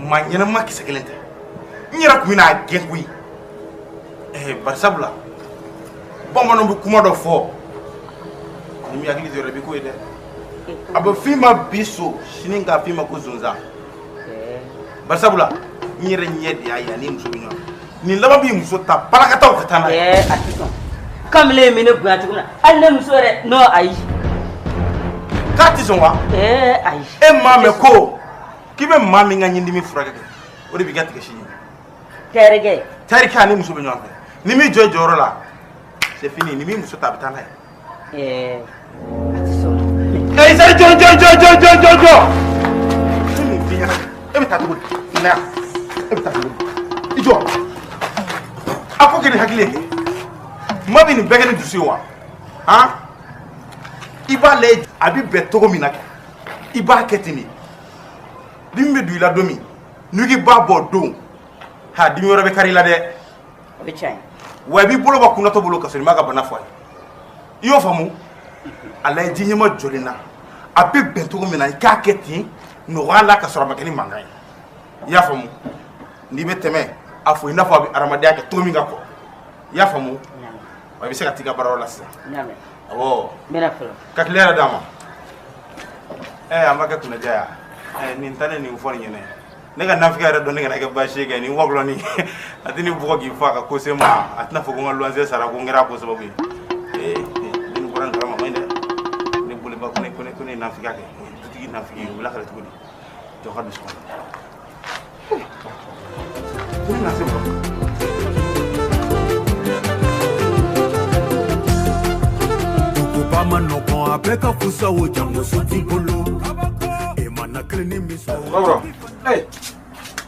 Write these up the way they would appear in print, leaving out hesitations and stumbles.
Maa ɲɛnama kisɛ kelen tɛ. N yɛrɛ tun bɛna a gɛn koyi. Bari sabula bamananw bɛ kuma dɔ fɔ. Ni m'i hakili to i yɛrɛ la i bɛ k'o ye dɛ. A bɛ f'i ma bi so sini k'a f'i ma ko zonzan. Bari sabula n yɛrɛ ɲɛ de y'a ye ani muso bɛ ɲɔgɔn fɛ. Nin laban b'i muso ta balakataw ka taa n'a ye. A tɛ sɔn. Kamalen in bɛ ne bonya cogo min na hali ne muso yɛrɛ non ayi. K'a tɛ sɔn wa? Ayi. E m'a mɛn ko k'i bɛ maa min ka ɲindimi furakɛ kɛ o de b'i ka tigɛsi ɲimi. Terikɛ. Terikɛ ani muso bɛ ɲɔgɔn fɛ. Ni m'i jɔ i jɔyɔrɔ la c'est fini ni m'i muso ta a bɛ taa n'a ye. A tɛ sɔn. Isa jɔ jɔ jɔ jɔ jɔ jɔ jɔ. Ne mun f'i ɲɛna e bɛ taa cogo di? Na yan e bɛ taa cogo di? I jɔ. A ko kɛ ni hakili ye kɛ. Maa bɛ nin bɛɛ kɛ ni dusu ye wa? Han? I b'a lajɛ a bɛ bɛn cogo min na kɛ i b'a kɛ ten de. Dimi bɛ don i la don min n'i k'i b'a bɔ don ha dimi wɛrɛ bɛ kari i la dɛ. O bɛ tiɲɛ ye. Wa i b'i bolo bɔ kunnatɔ bolo ka sɔrɔ i m'a ka bana fɔ a ye. I y'o faamu? A lajɛ ji ɲɛma jɔlen na a bɛ bɛn cogo min na i k'a kɛ ten nɔgɔya la ka sɔrɔ a ma kɛ ni mankan ye. I y'a faamu? N'i bɛ tɛmɛ a fɔ i n'a fɔ a bɛ adamadenya kɛ cogo min ka kɔrɔ. I y'a faamu? Wa i bɛ se ka t'i ka baarayɔrɔ la sisan. Awɔ. N bɛna fɔlɔ. Ka tile yɛrɛ d'a ma. An b'a kɛ kunnaja ye. Nin ta ne nin fɔ nin ɲɛnɛ. Ne ka nafigiya yɛrɛ dɔn ne kana kɛ baasi ye kɛ nin wɔkulɔni a tɛ nin bugɔ k'i fa ka ko se n ma a tɛna fɔ ko n ka luwanse sara ko n kɛra a ko sababu ye. Ne nin bɔra nin kalama man ɲi dɛ. Ne boliba ko ne ko ne ko ne ye nafigiya kɛ dutigi nafigi o bɛ lakale cogo di? Jɔ ka don so kɔnɔ. Ne na se mɔgɔ. Duguba ma nɔgɔn a bɛɛ ka fusa o jango so t'i bolo. E mana kelen ni min sɔrɔ. Kɔrɔ. Hey.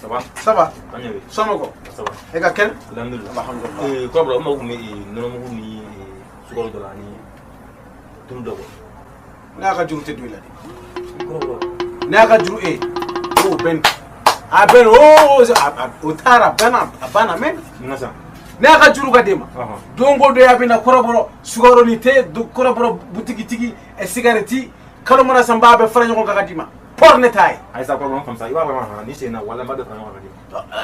Ça va? Ça va. An ɲɛ bɛ. Somɔgɔw? Ça va. E ka kɛnɛ? Alhamdulillah. Alhamdulillah. Kɔrɔ n mako tun bɛ nɔnɔmugu ni sukaro dɔ la ani tulu dɔ kɔ. Ne y'a ka juru tɛ don i la dɛ. Kɔrɔ. Ne y'a ka juru e. O bɛn. A bɛn o o taara a banna a banna mɛ. Mun na sa? Ne y'a ka juru ka d'e ma. Don o don a bɛ na kɔrɔbɔrɔ sukaro ni te kɔrɔbɔrɔ butigitigi sigarɛti kalo mana san n b'a bɛɛ fara ɲɔgɔn kan ka d'i ma. Pɔri ne t'a ye. Ayisa kɔrɔ n faamuya i b'a dɔn ni sen na wala n b'a bɛɛ fara ɲɔgɔn kan ka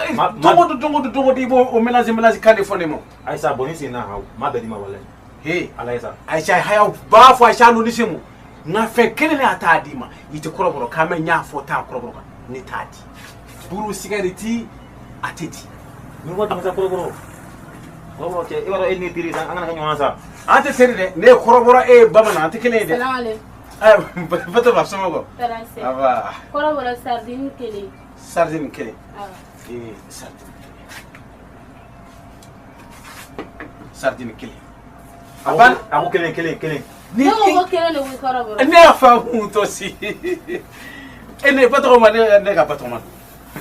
d'i ma. Don o don don o don don o don i b'o mélange mélange kan de fɔ ne ma. Ayisa bɔn ni sen na n m'a bɛɛ d'i ma walayi. He. Ala ye sa. Ayisa hayaw b'a fɔ Ayisa n'o ni se mu. N ka fɛn kelen ne a t'a d'i ma. I tɛ kɔrɔbɔrɔ kan mɛn n y'a fɔ t'a kɔrɔbɔrɔ kan ne t'a di. Buru sigarɛti a tɛ di. Ni waati ma sa kɔrɔbɔrɔ. Kɔrɔbɔrɔ cɛ i b'a dɔn e ni ne teri sa an kana kɛ ɲɔgɔn na sa. An tɛ teri dɛ ne ye kɔrɔbɔrɔ e ye bamanan an tɛ kelen ye dɛ. Salamaleykum. Batoma somɔgɔw? Tɔɔrɔ tɛ. Aba. Kɔrɔbɔrɔ sardine kelen. Sardine kelen. Awɔ. Sardine kelen. Sardine kelen. A ban. A ko kelen kelen kelen. Ne ko ko kelen de bɛ kɔrɔbɔrɔ. Ne y'a faamu to si. E ne Batɔgɔma ne ka Batɔgɔma don.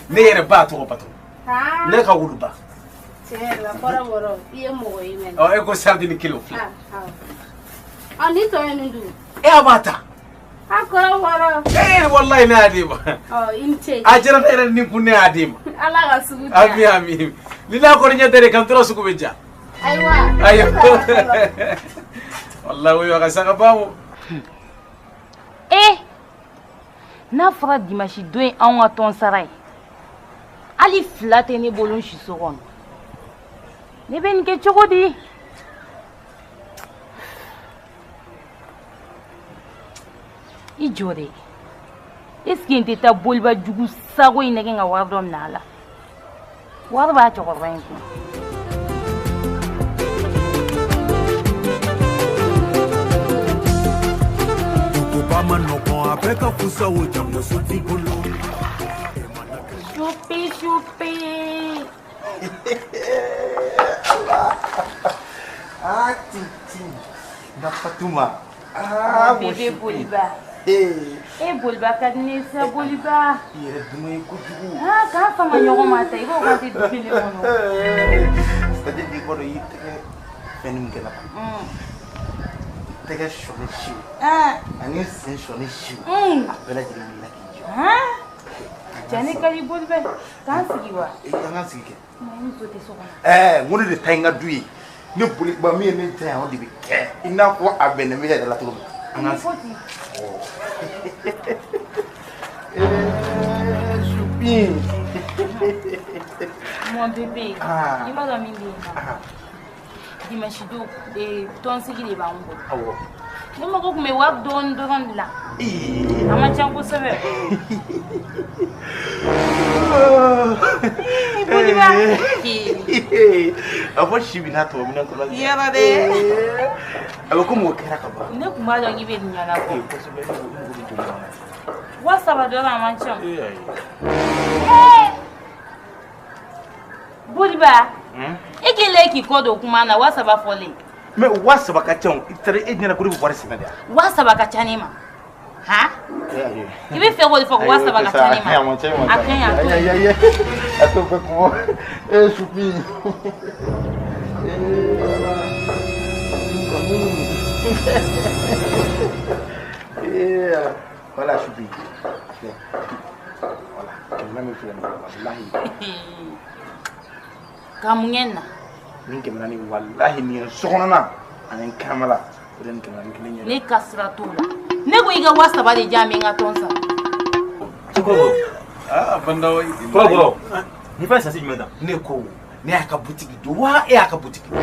Ne yɛrɛ ba tɔgɔ Batɔgɔma. Haa. Ne ka wuluba. Tiɲɛ yɛrɛ la kɔrɔbɔrɔ i ye mɔgɔ ye mɛnɛ. Ɔ e ko sardine kelen o filɛ. Awɔ. Ɔ ni tɔ ye nin dun. E a b'a ta. A kɔrɔbɔrɔ. Ee walayi ne y'a d'e ma. Ɔ i ni ce. A diyara ne yɛrɛ ni kun ne y'a d'e ma. Ala ka sugu diya. Ami ami. Ni n'a kɔni ɲɛ tɛ de kan tora sugu bɛ diya. Ayiwa. Ayiwa. Walayi o ye a ka saga ba o. N'a fɔra dimanche don ye anw ka tɔn sara ye hali fila tɛ ne bolo n siso kɔnɔ ne bɛ nin kɛ cogo di? I jɔ dɛ est ce que n tɛ taa boliba jugu sago in nɛgɛ ka wari dɔ minɛ a la wari b'a cɛkɔrɔba in kun. Duguba ma nɔgɔn a bɛɛ ka fusa o jango so t'i bolo. Choupi choupi. Ah titi. Na Fatuma. Ah mon bébé choupi. Boliba. Eh. E Boliba ka di ne ye sa Boliba. I yɛrɛ duman ye kojugu. Ah k'an fama ɲɔgɔn ma ta i b'o k'an tɛ du kelen kɔnɔ. C'est à dire k'i b'a dɔn i y'i tɛgɛ fɛn min kɛ la. I tɛgɛ sɔɔni siw. Ani sen sɔɔni siw. A bɛɛ lajɛlen wulila k'i jɔ. Cɛ ne ka di Boliba k'an sigi wa. An k'an sigi kɛ. Nka i muso tɛ so kɔnɔ. N ko ne de ta ye n ka du ye. Ne Boliba min ye ne diya yan o de bɛ kɛ. I n'a fɔ a bɛnnen bɛ yɛrɛ la cogo min. An k'an sigi. Choupi. Mon bébé, i b'a dɔn min bɛ yen nɔ, dimanche don tɔnsigi de b'an bolo. Awɔ. Ne mago tun bɛ wari dɔɔni dɔrɔn de la. A man ca kosɛbɛ. Boliba. A fɔ si bɛ n'a tɔ minɛ kɔnɔ. Yɔrɔ dɛ. A bɛ komi o kɛra ka ban. Ne tun b'a dɔn k'i bɛ nin ɲɛnabɔ. Kosɛbɛ, ne mago bɛ joli la? 3000 dɔrɔn, a man ca. Boliba, e kɛlen k'i kɔ don kuma na, 3000 fɔlen. Mais 3000 ka ca o, i taara e ɲɛna ko ne bɛ wari sɛnɛ de wa? 3000 ka ca ne ma. Han? I bɛ fɛ k'o de fɔ ko 3000 ka ca ne ma. A ka ɲi, a to yen. A t'o fɛ kuma. E Supi. Voilà Supi. Voilà, 400 filɛ nin ye walahi. Ka mun kɛ nin na? Nin 400 walahi nin ye n sokɔnɔna ani n kɛnɛmala o de ye nin 400 kelen ye. Ne ka sira t'o la. Ne ko i ka 3000 de diyan, n bɛ n ka tɔn sara. Ah, Bandaw. Kɔrɔbɔrɔ, nin fɛn sasi jumɛn ta? Ne ko ne y'a ka butigi don wa e y'a ka butigi don?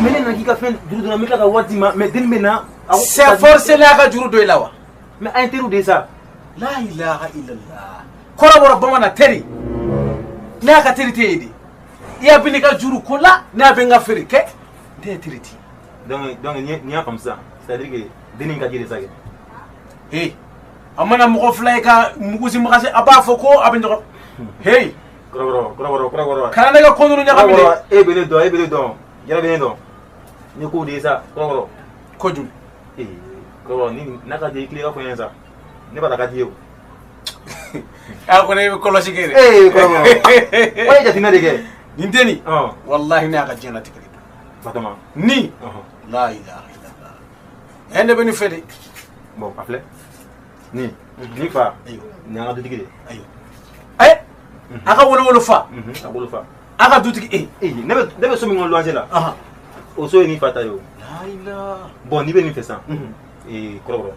Mais ne nana k'i ka fɛn juru donna, n bɛ tila ka wari d'i ma, mais denni bɛ na. C'est forcé ne y'a ka juru don i la wa? Mais an ye teriw de ye sa. La ilaha illallah. Kɔrɔbɔrɔ bamanan teri. Ne y'a ka teri tɛ ye de. I y'a bɛ ne ka juru ko la, ne y'a bɛ n ka feere kɛ. N tɛ teri ti. Donc n'i y'a faamu sisan, c'est à dire que denni ka di de sa kɛ. Hey, a mana mɔgɔ fila ye ka mugusi makasi, a b'a fɔ ko a bɛ ɲɔgɔn. Hey. Kɔrɔbɔrɔ, kɔrɔbɔrɔ, kɔrɔbɔrɔ. Kana ne ka ko ninnu ɲagami dɛ. E bɛ ne dɔn, e bɛ ne dɔn, yɛrɛ bɛ ne dɔn. Ni ko de ye sa, kɔrɔbɔrɔ. Ko joli? Ee, kɔrɔbɔrɔ, ni n'a ka di i tile ka fɔ n ɲɛna sa. Ne b'a dɔn a ka di i ye o. A ko ne bɛ kɔlɔsi kɛ dɛ. Ee, kɔrɔbɔrɔ. O ye jateminɛ de kɛ. Nin denni. Walahi ne y'a ka diɲɛlatigɛ de dɔn. Batɔma. Ni. La ilaha illallah. Ɛ ne bɛ nin fɛ de. Bon, a filɛ. Ni fa. Nin y'an ka dutigi de ye. Ayiwa. Ɛ a ka wolowolo fa. A wolo fa. A ka dutigi e. Ee, ne bɛ so min kɔnɔ luwanse la. O so ye nin fa ta ye o. La ilaha. Bon, n'i bɛ nin fɛ sisan. Ee, kɔrɔbɔrɔ.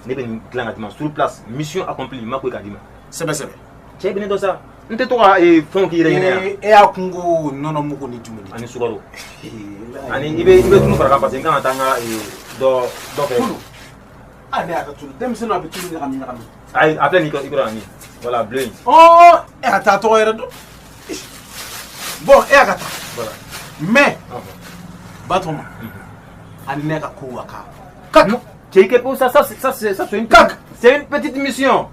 Ne bɛ nin dilan ka d'i ma sur place, mission accomplie, n ma ko k'a d'i ma. Sɛbɛ sɛbɛ. Cɛ bɛ ne dɔn sa. N tɛ to ka fɛnw k'i yɛrɛ ɲɛna yan. E y'a kungo nɔnɔ mugu ni jumɛn? Ani sukaro. Ani i bɛ tulu fara kan parce que n kan ka taa n ka dɔ fɛ. Tulu. Ah, ne y'a ka tulu. Denmisɛnninw a bɛ tulu ɲagami ɲagami. Ayi, a filɛ nin ye i kɔrɔ yan nin. Voilà, bleu in. Ɔ, e ka taa tɔgɔ yɛrɛ dɔn. Bon, e y'a ka taa. Voilà. Mais Batɔma, ani ne ka ko wa ka. Kak. Cɛ i kɛ pewu sa, ça c'est une kak. C'est une petite mission.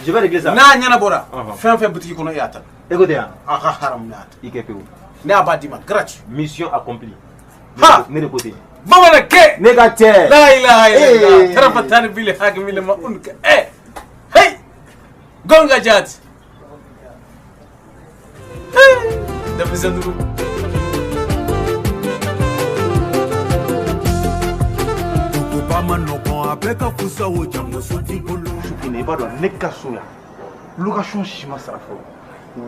Je vais régler ça. N'a ɲɛnabɔra, fɛn o fɛn butigi kɔnɔ e y'a ta. E ko ten yan. A ka haramu ne y'a ta. I kɛ pewu. Ne y'a b'a d'i ma gratuit. Mission accomplie. Ha! Ne de ko ten. Bamanan kɛ. Ne ka cɛ. La ilaha illallah. Tarafa tani bili hakimile ma unka. Eh. Hey. Gonga jaati. Hey. Denmisɛn duuru. Duguba ma nɔgɔn, a bɛɛ ka fusa o jango so t'i bolo. Supine, i b'a dɔn ne ka so yan location si ma sara fɔlɔ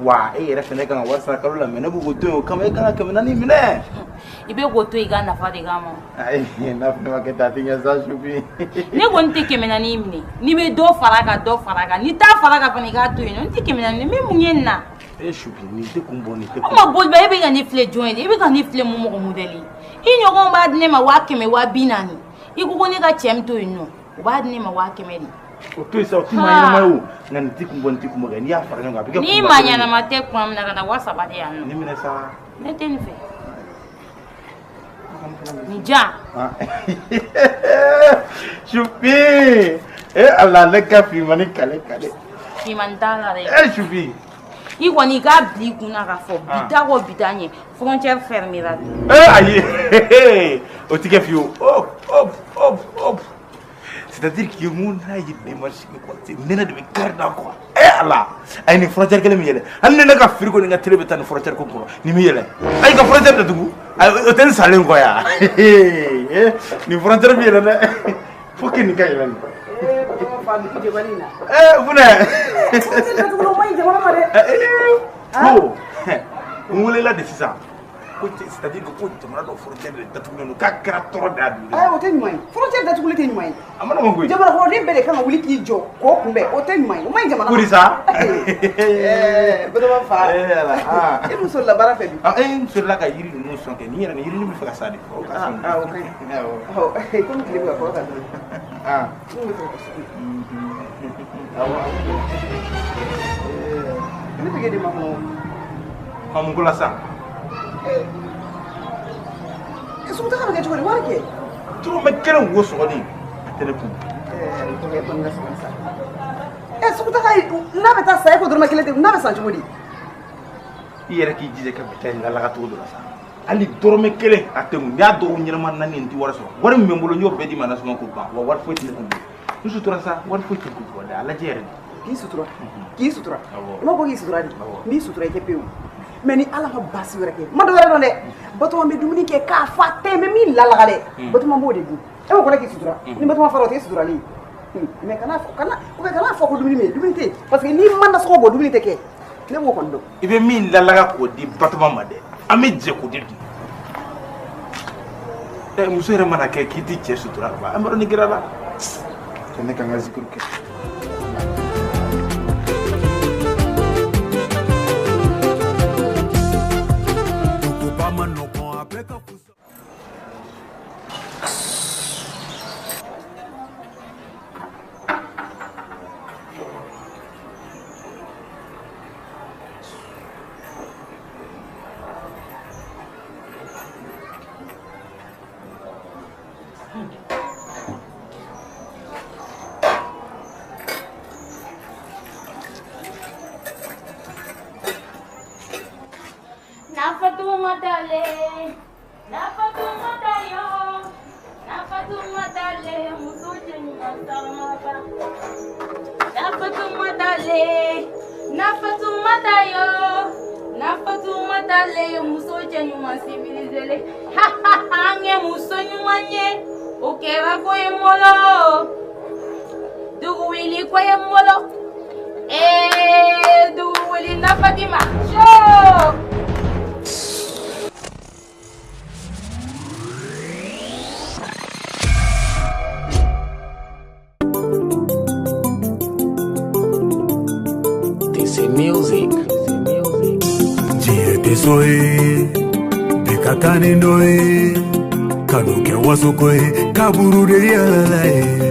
wa e yɛrɛ fɛnɛ kan ka wari sara kalo la, mais ne b'o k'o to yen o kama e kan ka 400 minɛ. I bɛ k'o to i ka nafa de kama. Ayi, n'a fɛnɛ ma kɛ ten a tɛ ɲɛ sa Supi. Ne kɔni tɛ 400 minɛ. N'i bɛ dɔ fara a kan, dɔ fara a kan. N'i t'a fara a kan fana, i k'a to yen nɔ. N tɛ 400 minɛ, n bɛ mun ye nin na? E Supi, nin tɛ kun bɔ, nin tɛ O kun ma Boliba, e bɛ ka ne filɛ jɔn ye de? E bɛ ka ne filɛ mun mɔgɔ modèle ye? I ɲɔgɔn b'a di ne ma 100,000, 40,000. I ko ko ne ka cɛ min to yen nɔ, o b'a di ne ma 100,000 de. O to yen sa, o tɛ maa ɲɛnama ye o. Nka nin tɛ kun bɔ, nin tɛ kun bɔ kɛ. N'i y'a fara ɲɔgɔn kan a bɛ kɛ Ni kunba maa kelen ye. ɲɛnama tɛ kuma min na ka na 3000 de yan nɔ. Nin minɛ sa. Ne tɛ nin fɛ. Nin jan. Supi, e Ala, ne ka finmani kale kale. Finmani t'a la dɛ. E Supi. I kɔni i k'a bila i kunna k'a fɔ bi taa kɔ bi taa ɲɛ, frontière fermée la. Eh ayi, o tɛ kɛ fiyewu. Hop hop hop hop. C'est-à-dire que mun n'a ye démarche kɛ quoi, nɛnɛ de bɛ kari da quoi. Eh Ala, a ye nin frontière kelen min yɛlɛ, hali ni ne ka frigo ni n ka télé bɛ taa nin frontière ko kɔrɔ, nin min yɛlɛ. Ayi ka frontière datugu, ayi o tɛ n salen kɔ yan. Nin frontière min yɛlɛ dɛ, faut que nin ka yɛlɛ nin. Eh Funɛ. Ko n welela de sisan. Ko c'est à dire que ko jamana dɔ frontière de datugulen don k'a kɛra tɔɔrɔ de y'a dugu. Ayi o tɛ ɲuman ye, frontière datuguli tɛ ɲuman ye. A ma nɔgɔn koyi. Jamana kɔnɔden bɛɛ de kan ka wuli k'i jɔ k'o kunbɛn, o tɛ ɲuman ye, o man ɲi jamana ma. Ko di sa? Ɛɛ Batoma fa. Ee Ala aa. E muso la baara fɛ bi. Ah e n solila ka yiri ninnu sɔn kɛ nin yɛrɛ nin yiri bɛ fɛ ka sa de. O ka sɔn. Ah o ka ɲi. Awɔ komi tile bɛ ka kɔrɔ ka dɔɔni. Ah. N bɛ fɛ ka sugu. Awɔ. Ne bɛ k'e de makɔnɔ. Ɔ mun ko la sisan? Sugu taga bɛ kɛ cogo di wari kɛ? Dɔrɔmɛ kelen wo sɔgɔli a tɛ ne kun. Ɛɛ e kɔni ka sabali sa. Ɛ sugu taga n'a bɛ taa sa e ko dɔrɔmɛ kelen tɛ n'a bɛ san cogo di? I yɛrɛ k'i jija ka bi ta in lalaga cogo dɔ la sa. Hali dɔrɔmɛ kelen a tɛ n kun. N'i y'a dɔgɔkun ɲɛnama naani n tɛ wari sɔrɔ. Wari min bɛ n bolo n y'o bɛɛ d'i ma nasɔngɔ ko ban wa wari foyi tɛ ne kun bilen. N sutura sa wari foyi tɛ n kun walahi a lajɛ yɛrɛ de. K'i sutura k'i sutura i m'a fɔ k'i sutura de n b'i sutura i kɛ pewu. Mais ni Ala ka baasi wɛrɛ kɛ n ma dɔ wɛrɛ dɔn dɛ. Batoma bɛ dumuni kɛ k'a fa tɛ n bɛ min lalaga dɛ. Batoma b'o de dun. E ko ko ne k'i sutura ni Batoma fara o tɛ suturali ye. Mais kana fɔ kana ou bien kana fɔ ko dumuni bɛ yen, dumuni tɛ yen parce que n'i ma nasɔngɔ bɔ dumuni tɛ kɛ. Ne b'o kɔni dɔn. I bɛ min lalaga k'o di Batoma ma dɛ, an bɛ jɛ k'o de dun. Ɛ muso yɛrɛ mana kɛ k'i t'i cɛ sutura ka ban an b'a dɔn ni kɛra la. Cɛ ne ka n ka zikiri kɛ. Kaburu de yala ye.